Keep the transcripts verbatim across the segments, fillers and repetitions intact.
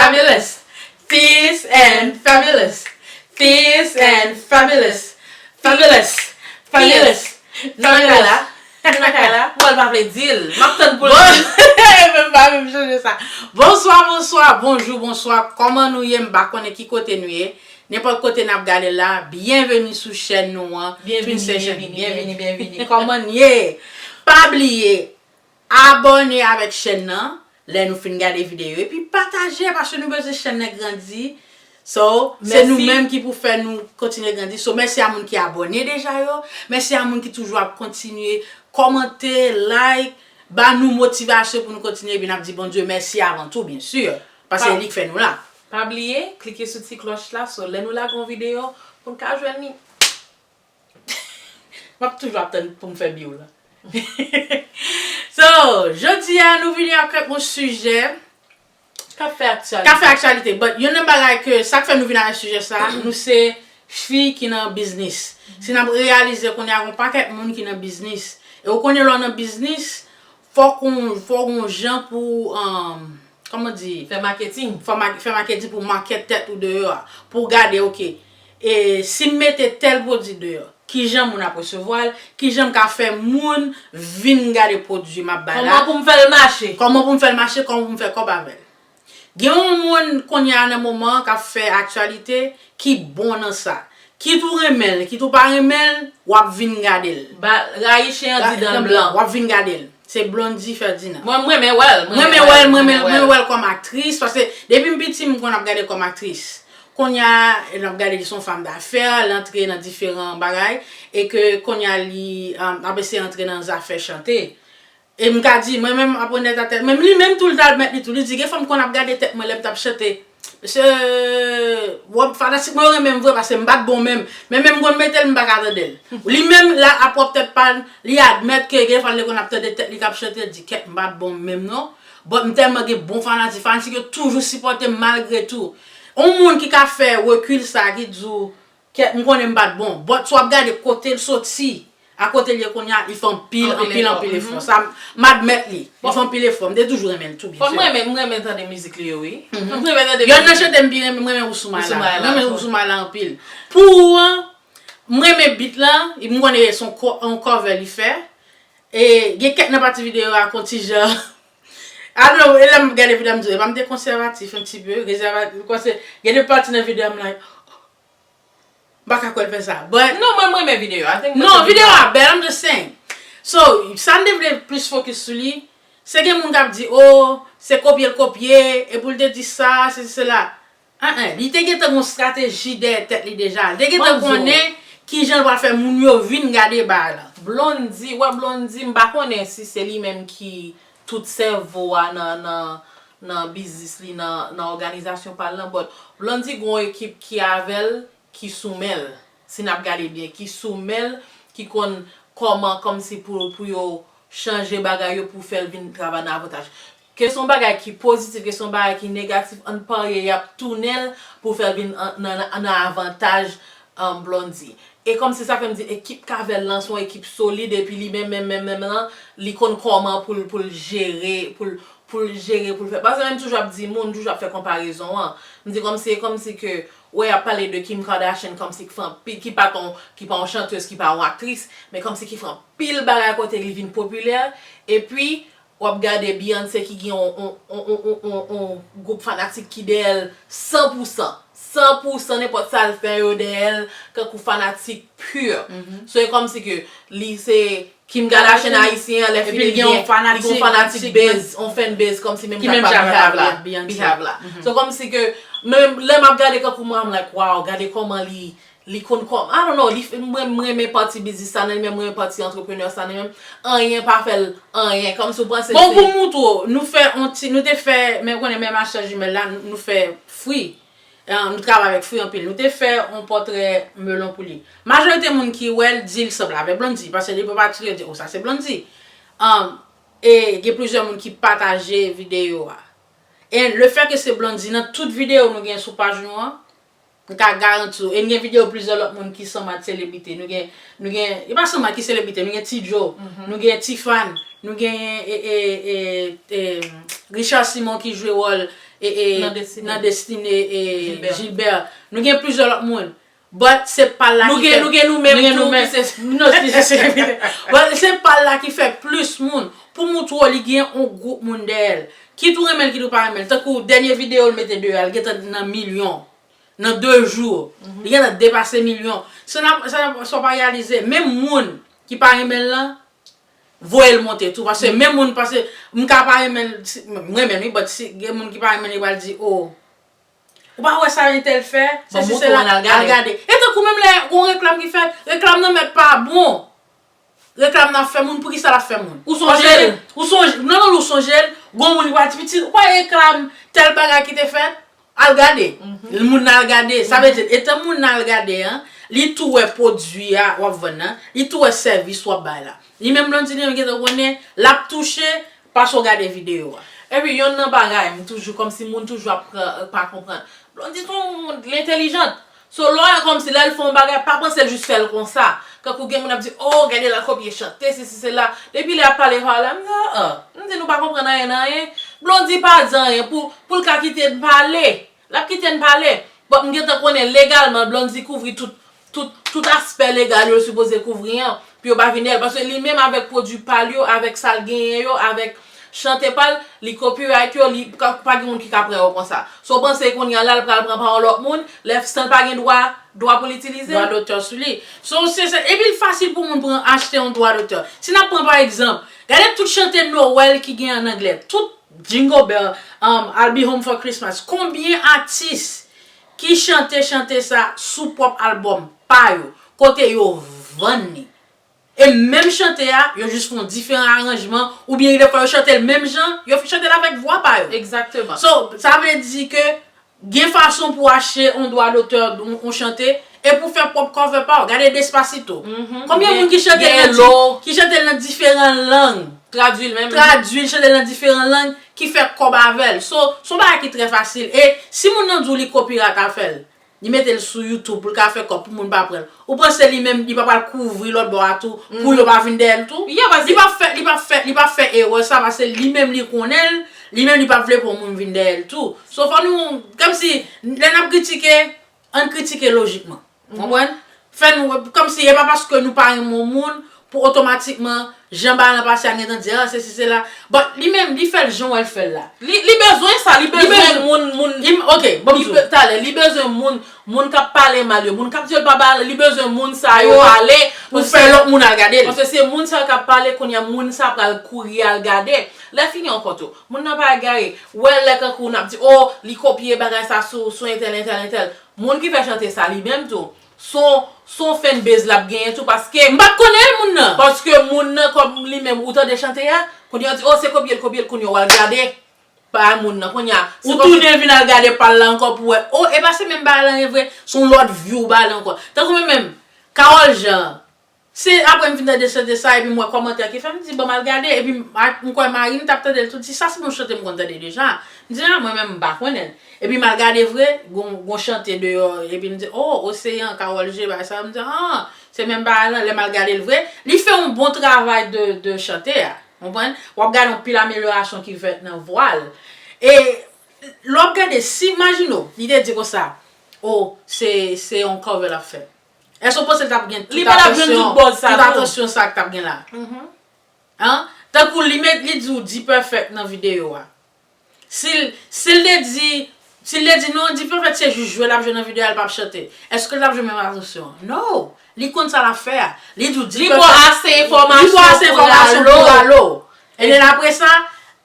Fabulous. Thiss and fabulous. Thiss and fabulous. Fabulous. Fabulous. Fabulous. Fabulous. Fabulous. Fabulous. Bon, l pa vle di l. M ap tann pou l di l. Bon, men m pa menm chanje sa. Bonswa, bonswa, bonjou, bonswa. Kòman nou ye? M pa konnen ki kote nou ye. Nenpòt kote n ap gade la, byenveni sou chèn nou an. Byenveni, Twin Session. Byenveni, byenveni, byenveni. Kòman n ye? Pa bliye, abòne avèk chèn nan lè nou fin gade videyo. Epi pataje, paske nou bezwen chèn nan grandi. So, se nou menm ki pou fè nou kontinye grandi. So, mèsi a moun ki abòne deja yo. Mèsi a moun ki toujou ap kontinye kòmante, like, ba nou motivasyon pou nou kontinye. Epi n ap di Bondye mèsi avan tou, byen si. Paske se li k fè nou la. Pa bliye, klike sou ti klòch la. So, lè nou lage yon videyo, pou n ka jwenn li. M ap toujou ap tann pou m fè biw la. So, jodi a, nou vini avèk yon sijè k ap fè aktyalite. K ap fè aktyalite. But, youn nan bagay ke, sa k fè nou vin avèk sijè sa, nou se fi ki nan biznis. Si n ap reyalize kounye a, gen yon pakèt moun ki nan biznis. E ou konnen lè w nan biznis, fòk ou, fòk ou gon jan pou, um, kòman di? Fè maketing. Fè ma-, fè maketing pou w maket tèt ou deyò a. Pou w gade, oke, e si m mete tèl pwodui deyò, kijan moun ap resevwa l, kijan m ka fè moun vin gade pwodui m ap bay la. Kòman pou m fè l mache? Kòman pou m fè l mache, kòman pou m fè kòb avè l. Gen yon moun kounye a nan moman an k ap fè aktyalite ki bon nan sa. Kit ou renmen l, kit ou pa renmen l, w ap vin gade l. Ba, rayi chen an di dan l blan. W ap vin gade l. Se Blondy Ferdinand. Mwen, m renmen wè l. Mwen renmen wè l, mwen renmen wè l kòm aktris, paske depi m piti, m konn ap gade kòm aktris. Kounye a, n ap gade li se yon fanm dafè, l antre nan diferan bagay, e ke kounye a li, um, ap eseye antre nan zafè chante. E m ka di, mwen menm, ap onèt a tèt mwen, li menm tou, l t al mèt li tou, li di, gen fwa m konn ap gade tèt mwen lè m t ap chante. Mesye, wòb fanatik mwen yo renmen m vre, paske m pa t bon menm. Men menm m konn mete l, m pa ka tande l. Li menm, la, ap wòb tèt pa l, li admèt ke gen fwa li konn ap tande tèt li k ap chante, l di, kèt, m pa t bon menm non. But m tèlman gen bon fanatik, fanatik yo toujou sipòte m malgre tou. Yon moun ki ka fè rekil sa, ki di w, kèt, m konnen m pa t bon. But si w ap gade kote l soti, a kote l ye kounye a, li fè anpil, anpil, anpil efò. Sa, m admèt li. Li fè anpil efò. M te toujou renmen l tou, byen si. Bon, m renmen, m renmen tande mizik li yo, wi. M renmen tande mizik li. Yonn nan chante m pi renmen, m renmen Ou Sou May La. M renmen Ou Sou May La anpil. Pou ou an, m renmen beat la, m konnen se yon co-, yon cover li fè. E gen kèk nan pati videyo a, kon ti jan. I don't know, e lè m gade videyo a, m di, epa m te konsèvatif un petit peu, rezèvatif, paske gen de pati nan videyo a, m like, m pa ka kwè l fè sa. But, non, mwen, mwen renmen videyo a. Non, videyo a bèl, I'm just saying. So, sa m te vle plis focus sou li, se gen moun k ap di, oh, se kopye l kopye, e pou l te di sa, se sela. An, an, li te gentan gen yon strateji dèyè tèt li deja. Li te gentan konnen kijan l pral fè moun yo vin gade bagay la. Blondy, wè Blondy, m pa konnen si se li menm ki tout sèvo a nan, nan, nan biznis li, nan, nan òganizasyon pa l lan, but Blondy gen yon ekip ki avè l, ki sou men l. Si n ap gade byen, ki sou men l, ki konn kòman, kòmsi pou, pou yo chanje bagay yo, pou fè l vin travay nan avantaj. Ke se yon bagay ki pozitif, ke se yon bagay ki negatif, ann parye, y ap tounen l pou fè l vin an, nan, nan, nan avantaj, um, Blondy. E kòmsi sa fè m di ekip k avè l lan se yon ekip solid, epi li menm, menm, menm, menm lan, li konn kòman pou l, pou l jere, pou l, pou l jere, pou l fè. Paske m toujou ap di moun, toujou ap fè konparezon an. M di kòmsi, kòmsi ke, wè, y ap pale de Kim Kardashian kòmsi ki fè anpil, ki pa t on, ki pa yon chantèz, ki pa yon aktris, men kòmsi ki fè anpil bagay kote li vin popilè, epi w ap gade Beyoncé ki gen yon, yon, yon gwoup fanatik ki dèyè l san pou san. San pou san, nenpòt sa l fè, yo dèyè l, kankou fanatik pur. So, e kòmsi ke li se Kim Kardashian ayisyen an, lè fini li gen, li gen yon fanatik base, yon fan base, kòmsi menm jan ak Beehive la. So, kòmsi ke, men lè m ap gade kankou mwen, I'm like, wow, gade kòman li, li konn kòm, I don't know, li, mwen, mwen renmen pati biznis sa nan li menm, mwen renmen pati antreprenè sa nan li menm, anyen pa fè l anyen, kòmsi w panse se. Bon, pou m montre w, nou fè on ti, nou te fè, men konnen menm acha jimèl la, nou, nou fè fwi. Ah, nou travay avèk fwi anpil. Nou te fè yon pòtrè melon pou li. Majorite moun ki wè l di l sanble avèk Blondy, paske depi w pa tire, yo di, oh, sa se Blondy. Ah, e gen plizyè moun ki pataje videyo a. E le fè ke se Blondy nan tout videyo nou gen sou paj nou an, M ka garanti w. E n gen videyo plizyè lòt moun ki sanm ak selebrite. Nou gen, nou gen, e pa sanm ak ki selebrite, nou gen Ti Joe, nou gen Tifan, nou gen e, e, e, e, Richard Simon ki jwe wòl e, e, Nan Destiny. Nan Destiny e Gilbert. Gilbert. Nou gen plizyè lòt moun. But se pa l la Nou ki gen fè nou gen nou menm Nou gen nou tou menm. ki se Non, ki se But se pa l la ki fè plis moun. Pou moutre w li gen yon gwoup moun dèyè l. Kit ou renmen l, kit ou pa renmen l. Tankou dènye videyo l mete deyò a, l gentan nan milyon. Nan de jou. Li gentan depase milyon. Sa n ap, sa n ap, sa w pa reyalize. Menm moun ki pa renmen l lan, voye l monte tou. Paske menm moun, paske m ka pa renmen l, si- m renmen l wi, but si gen moun ki pa renmen l, yo pral di, oh, ou pa wè sa entèl fè? Bon, Sesi montre sela, w, al gade. Al gade. E tankou menm lè gon reklam ki fèt, reklam nan mèt pa bon. Reklam nan ap fè moun, poukisa l ap fè moun? Ou sonje Paske l? Ou sonje, non, non, ou sonje l, gon moun ki pral di pitit, ou pa reklam tèl bagay ki te fèt? Al gade. Moun nan al gade. Sa vle di, etan moun nan al gade an, li tou wè pwodui a w ap vann nan, li tou wè sèvis w ap bay la. Li menm Blondedy li menm gentan konnen, l ap touche, pase w gade videyo a. Epi yonn nan bagay, m toujou, kòmsi moun toujou ap pran, pa konprann. Blondedy se yon moun entèlijant. So, lè w wè kòmsi lè l fè yon bagay, pa panse l jis fè l konsa. Kankou gen moun ap di, oh, gade l al kopye chante, sesi, sela. Depi lè y ap pale pa la, m di, ah, ah. M di, nou pa konprann anyen nan anyen. Blondedy pa di anyen pou, pou l ka kite n pale. L ap kite n pale. But m gentan konnen legalman Blondedy kouvri tout, tout, tout aspè legal yo l sipoze kouvri an. Pou yo pa vin dèyè l. Paske li menm avèk pwodui pa l yo, avèk sa l genyen yo, avèk chante pa l, li copyright yo, li ka, pa gen moun ki ka pran yo konsa. So w panse kounye a la l pral pran pa yon lòt moun, lè san l pa gen dwa, dwa pou l itilize? Dwa dotè sou li. So, se, se, epi l fasil pou moun pran, achte yon dwa dotè. Si n ap pran pa egzanp, gade tout chante Nowèl ki gen an anglè. Tout Jingle Bell, um, I'll Be Home for Christmas. Konbyen atis ki chante chante sa sou pwòp albòm pa yo, kote yo vann li? E menm chante a, yo jis fè yon diferan aranjman, oubyen defwa yo chante l menm jan, yo chante l avèk vwa pa yo. Egzakteman. So, sa vle di ke gen fason pou achte yon dwa dotè yon, yon chante e pou fè pwòp cover pa w. Gade Despacito. Konbyen moun ki chante l Gen nan di- Lo. Ki chante l nan diferan lang? Tradui l menm. Tradui l, chante l nan diferan lang ki fè kòb avè l. So, se yon bagay ki trè fasil. E si moun nan di w li copyright afè l, li mete l sou YouTube pou l ka fè kòb pou moun pa pran l. Ou panse li menm, li pa pral kouvri lòt bò a tou pou yo pa vin dèyè l tou? Yeah, paske Li pa fè, li pa fè, li pa fè erè sa paske li menm li konnen l, li menm li pa vle pou moun vin dèyè l tou. So, fò nou, kòmsi, lè n ap kritike, ann kritike lojikman. Konprann? Fè nou, kòmsi, e pa paske nou pa renmen yon moun, pou otomatikman, jan bagay lan pase a, gentan di, ah, sesi, sela. But, li menm, li fè l jan w wè l fè l la. Li, li bezwen sa, li bezwen bezwen- moun, moun, Li, ok, bon, li be- talè, li bezwen moun, moun k ap pale mal yo, moun k ap di yo l pa ba, li bezwen moun sa yo Yo, pale, pou fè lòt moun al gade l. Paske se moun sa yo k ap pale, kounye a moun sa pral kouri al gade. Lè fini ankò tou, moun nan pa egare. Wè lè kankou n ap di, oh, li kopye bagay sa sou, sou entèl, entèl, entèl. Moun ki fè chante sa li menm tou, son, son fanbase l ap genyen tou, paske M pa t konnen l, moun nan. Paske moun nan, kòm li menm, ou tande chante a, kounye a di, oh, se kopye l, kopye l, kounye a w al gade pa moun nan, kounye a. Ou tounen vin al gade pa l la ankò pou wè. Oh, e pa se menm bagay lan ye vre, se yon lòt view bagay lan ankò. Tankou mwen menm, Carole Jean, se apre m fin tande chante sa, epi m wè kòmantè ki fè, m di, ban m al gade, epi m, a, m kwè mari m t ap tande l tou, di, sa se yon chante m konn tande deja. M di, ah, mwen menm, m pa konnen l. Epi m al gade vre, gon, gon chante deyò, epi m di, oh, Oseyan, Carole G, bagay sa, m di, ah, se menm bagay lan, lè m al gade l vre, li fè yon bon travay de, de chante a, konprann? W ap gade yon pil amelyorasyon ki fèt nan vwa l. E, lè w ap gade, si, imajine w, li te di konsa, oh, se, se yon cover l ap fè. Èske w panse l t ap gen tout Li pa t ap jwenn atansyon, tout buzz sa tout tou. Atansyon sa k t ap gen la? Hein? Tankou li met, li di w D-Perfect nan videyo a. Si l, si l te di, si l te di non, D-Perfect se jis jwe l ap jwe nan videyo a, l p ap chante. Èske l t ap jwenn menm atansyon an? No! Li konn sa l ap fè a. Li di w Li ba w ase enfòmasyon Li ba w ase pou l enfòmasyon alo. Pou l alo. And then apre sa,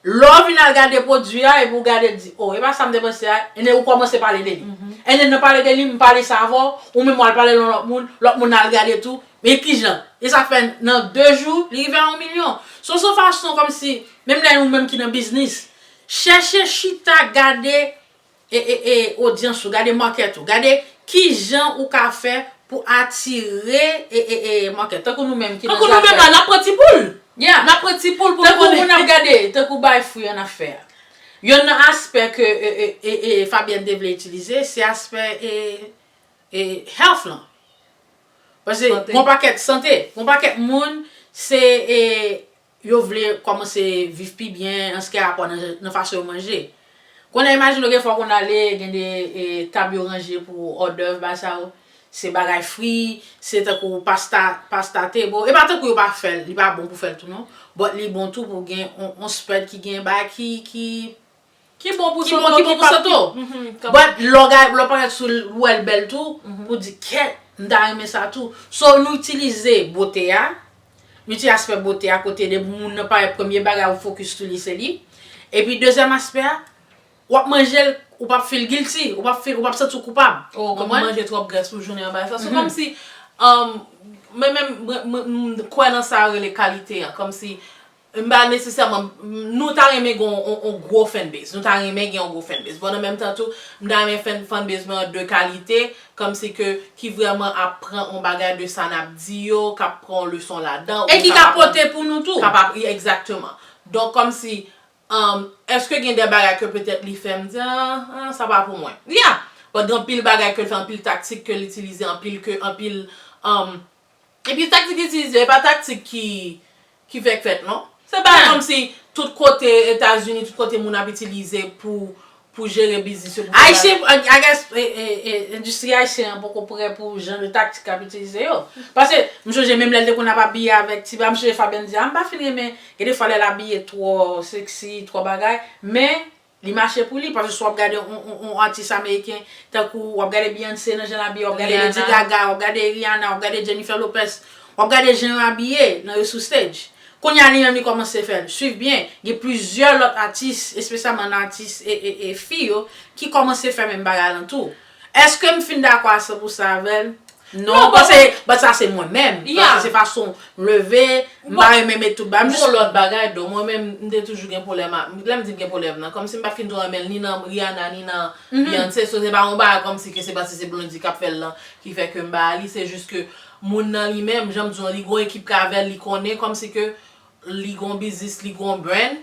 lè w vin al gade pwodui a, epi w gade di, oh, e pa sa m te panse a, and then ou kòmanse pale de li. And then nan pale de li, m pale sa avè w, ou menm w al pale l yon lòt moun, lòt moun al gade tou. Men kijan? E sa fè nan de jou, li rive a yon milyon. So, se yon fason kòmsi, menm lè nou menm ki nan biznis, chèche chita gade e, e, e, odyans ou, gade market ou, gade kijan ou ka fè pou atire e, e, e, market. Tankou nou menm ki nan Tankou nou menm zafè. La, n ap pran ti poul. Yeah. N ap pran ti poul pou nou Tankou konnen. Moun ap gade, tankou bay fwi an ap fè a. Yonn nan aspè ke e, e, e, e, Fabienne te vle itilize, se aspè e, e, health lan. Paske gon pakèt sante, gon pakèt moun, se, e, yo vle kòmanse viv pi byen an se ki rapò nan, nan fason yo manje. Kounye a, imajine w gen fwa konn ale, gen de, e, tab yo ranje pou hors d'oeuvre, bagay sa yo. Se bagay fri, se tankou pasta, pasta te. Bon, e pa tankou yo pa fè l, li pa bon pou fè l tou non. But li bon tou pou gen on, on spread ki gen bagay ki, ki, Ki bon pou ki bon, ki bon pou sante w. But lè w gade, lè w parèt sou l, ou wè l bèl tou, pou di, kèt, m ta renmen sa tou. So, nou itilize bote a, nou itilize aspè bote a kote depi moun nan parèt premye bagay ou fokis sou li se li. Epi dezyèm aspè a, w ap manje l, ou p ap feel guilty, ou p ap feel, ou p ap santi w koupab. Oh, mwen manje twòp grès pou jounen an bagay sa. Se kòmsi, um, mwen menm, mwen, mwen, m kwè nan sa yo rele kalite an. Kòmsi, m pa nesesèman, nou ta renmen gen on, on, on gwo fanbase. Nou ta renmen gen on gwo fanbase. Bon, an menm tan tou, m ta renmen fan, fanbase mwen an de kalite, kòmsi ke, ki vrèman ap pran on bagay de sa n ap di yo, k ap pran on leson ladan. E ki ka pote pou nou tou. K ap, egzakteman. Donk, kòmsi, Um, èske gen de bagay ke petèt li fè m di, ah, ah, sa pa pou mwen. Yeah! But gen anpil bagay ke l fè, anpil taktik ke l itilize, anpil ke, anpil, um, epi taktik li itilize, e pa taktik ki, ki fèk fèt, non. Se pa kòmsi tout kote Etazini, tout kote moun ap itilize pou, pou jere biznis yo. Ayisyen, I guess, e, e, e, endistri ayisyen an poko prè pou jan de taktik k ap itilize yo. Paske, m sonje menm lè l te konn ap abiye avèk Tiba, m sonje Fabian di, ah, m pa fin renmen Gen de fwa lè l abiye twò sexy, twò bagay, men li mache pou li, paske si w ap gade on, on, on atis ameriken, tankou w ap gade Beyoncé nan jan l abiye, w ap gade Lady Gaga, w ap gade Rihanna, w ap gade Jennifer Lopez, w ap gade jan yo abiye nan yo sou stage. Kounye a li menm li kòmanse fè l. Swiv byen, gen plizyè lòt atis, espesyalman nan atis e, e, e fi yo, ki kòmanse fè menm bagay lan tou. Èske m fin dakò a san pou san avè l? Non, paske, but sa se mwen menm. Paske se fason m leve, m pa renmen met tout bagay. M jis. Gon lòt bagay, do, mwen menm, m te toujou gen pwoblèm ak, lè m di m gen pwoblèm nan, kòmsi m pa t fin twò renmen l, ni nan Rihanna, ni nan Beyoncé, so se pa yon bagay kòmsi ke se paske se Blondie k ap fè l lan, ki fè ke m ba li, se jis ke moun nan li menm, jan m di w, li gon ekip k avè l, li konnen kòmsi ke li gon biznis, li gon brand,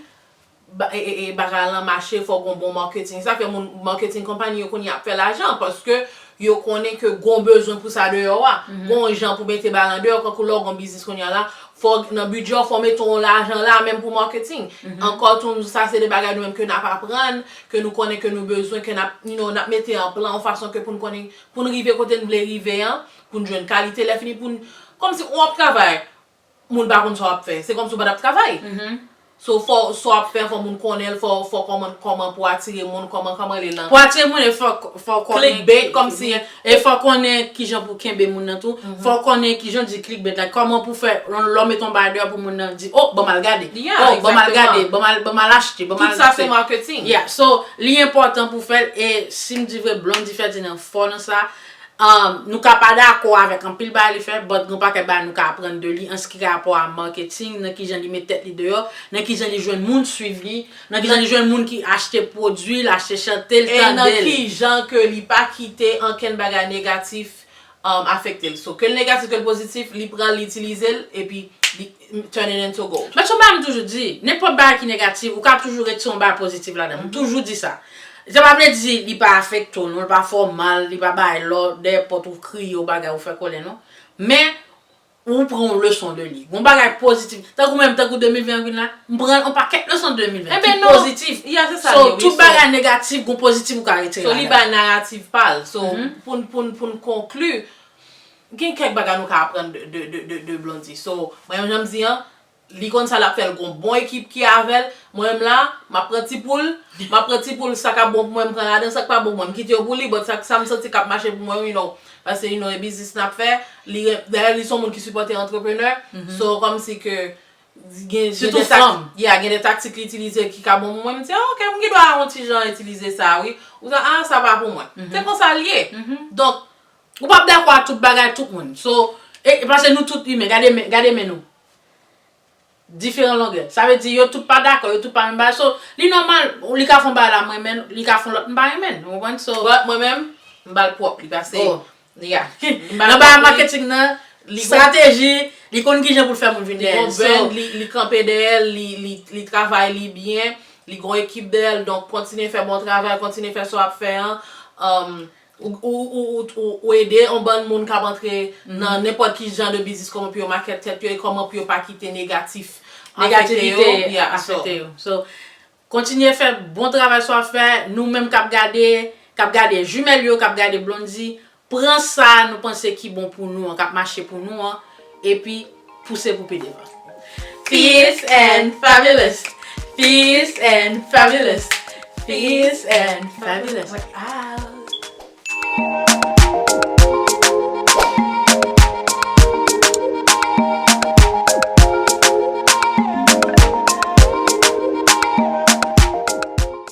ba, e, e, e bagay lan mache, fò gon bon marketing. Sa fè moun, marketing konpayi yo kounye a ap fè lajan, paske yo konnen ke gon bezwen pou sa deyò a. Gon jan pou mete bagay lan deyò, kankou lè w gon biznis kounye a la, fò nan bidjè w, fò w mete yon lajan la, menm pou marketing. Ankò tou, sa se de bagay nou menm ke n ap aprann, ke nou konnen ke nou bezwen, ke n ap, you know, n ap mete an plan, yon fason ke pou n konnen, pou n rive kote n vle rive an, pou n jwenn kalite, lè fini pou n, kòmsi w ap travay, moun pa konn sa w ap fè. Se kòmsi w pa t ap travay. So, fò, sa w ap fè, fò moun konnen l, fò, fò kòman, kòman pou atire moun, kòman, kòman rele l nan. Pou atire moun, e fò, fò konnen. Clickbait, kòmsi. E fò konnen kijan pou kenbe moun nan tou. Fò konnen kijan di clickbait la. Kòman pou fè, lè w met yon bagay deyò pou moun nan di, oh, ban m al gade. Oh, ban m al gade, ban m al, ban m al achte, ban m al. Tout sa se marketing. Yeah, so, li enpòtan pou fè l, e si m di vre, Blondie Ferdinand fò nan sa. Um, nou ka pa dakò avèk anpil bagay li fè, but gen yon pakèt bagay nou ka aprann de li an se ki gen rapò a marketing, nan kijan li met tèt li deyò, nan kijan li jwenn moun swiv li, nan kijan li jwenn moun ki achte pwodui l, achte chante l, tande l. E nan kijan ke li pa kite ankenn bagay negatif, um, afekte l. So, ke l negatif, ke l pozitif, li pran l, li itilize l, epi li turn it into gold. But se yon bagay m toujou di, nenpòt bagay ki negatif, ou ka toujou retire yon bagay pozitif ladan l. M toujou di sa. Sa pa vle di li pa afekte w non, li pa fè w mal, li pa bay lò dèyè pòt ou kriye ou bagay ou fè kòlè non. Men, ou pran yon leson de li. Gon bagay pozitif. Tankou menm, tankou de mil ven an vin la, m pran yon pakèt leson de de mil ven ki pozitif. So, tout bagay negatif, gon pozitif ou ka retire ladan l. So, li bay naratif pa l. So, pou n, pou n, pou n konkli, gen kèk bagay nou ka aprann de, de, de, de, de Blondie. So, mwen menm jan m di an, li konn sa l ap fè, l gon bon ekip ki avè l. Mwen menm la, m ap pran ti poul, m ap pran ti poul, sa k ap bon pou mwen, m pran ladan, sa k pa bon pou mwen, m kite yo pou li, but sa, sa m santi k ap mache pou mwen, you know. Paske, you know, e biznis n ap fè, li, dayè, li se yon moun ki sipòte antreprenè. So, kòmsi ke, gen, gen de tak-, yeah, gen de taktik li itilize ki ka bon pou mwen, m di, ah, ok, m gen dwa yon ti jan itilize sa, wi. Ou sa, ah, sa pa pou mwen. Se konsa l ye. Donk, ou p ap dakò a tout bagay tout moun. So, e, e paske nou tout imen, gade men, gade men nou. Diferan longè. Sa vle di yo tout pa dakò, yo tout pa menm bagay. So, li nòmal, li ka fè yon bagay la m renmen l, li ka fè yon lòt m pa renmen l. Ou konprann? So, but mwen menm, m ba l pwòp li pase. Yeah. Nan bagay marketing nan, estrateji, li konn kijan pou l fè moun vin dèyè l. Li gon brand, li, li kanpe dèyè l, li, li, li travay li byen, li gon ekip dèyè l, donk kontinye fè bon travay, kontinye fè sa w ap fè an. Um, Ou, ou, ou, ou, ou, ou ede yon bann moun k ap antre nan nenpòt ki jan de biznis, kòman pou yo makèt tèt yo e kòman pou yo pa kite negatif afekte yo. Negativite Yeah, so, afekte yo. So, kontinye fè bon travay sa w ap fè. Nou menm k ap gade, k ap gade jimèl yo, k ap gade Blondy, pran sa nou panse ki bon pou nou an, k ap mache pou nou an, epi pouse pou pi devan. Fierce and fabulous. Fierce and fabulous. Fierce and fabulous. We out.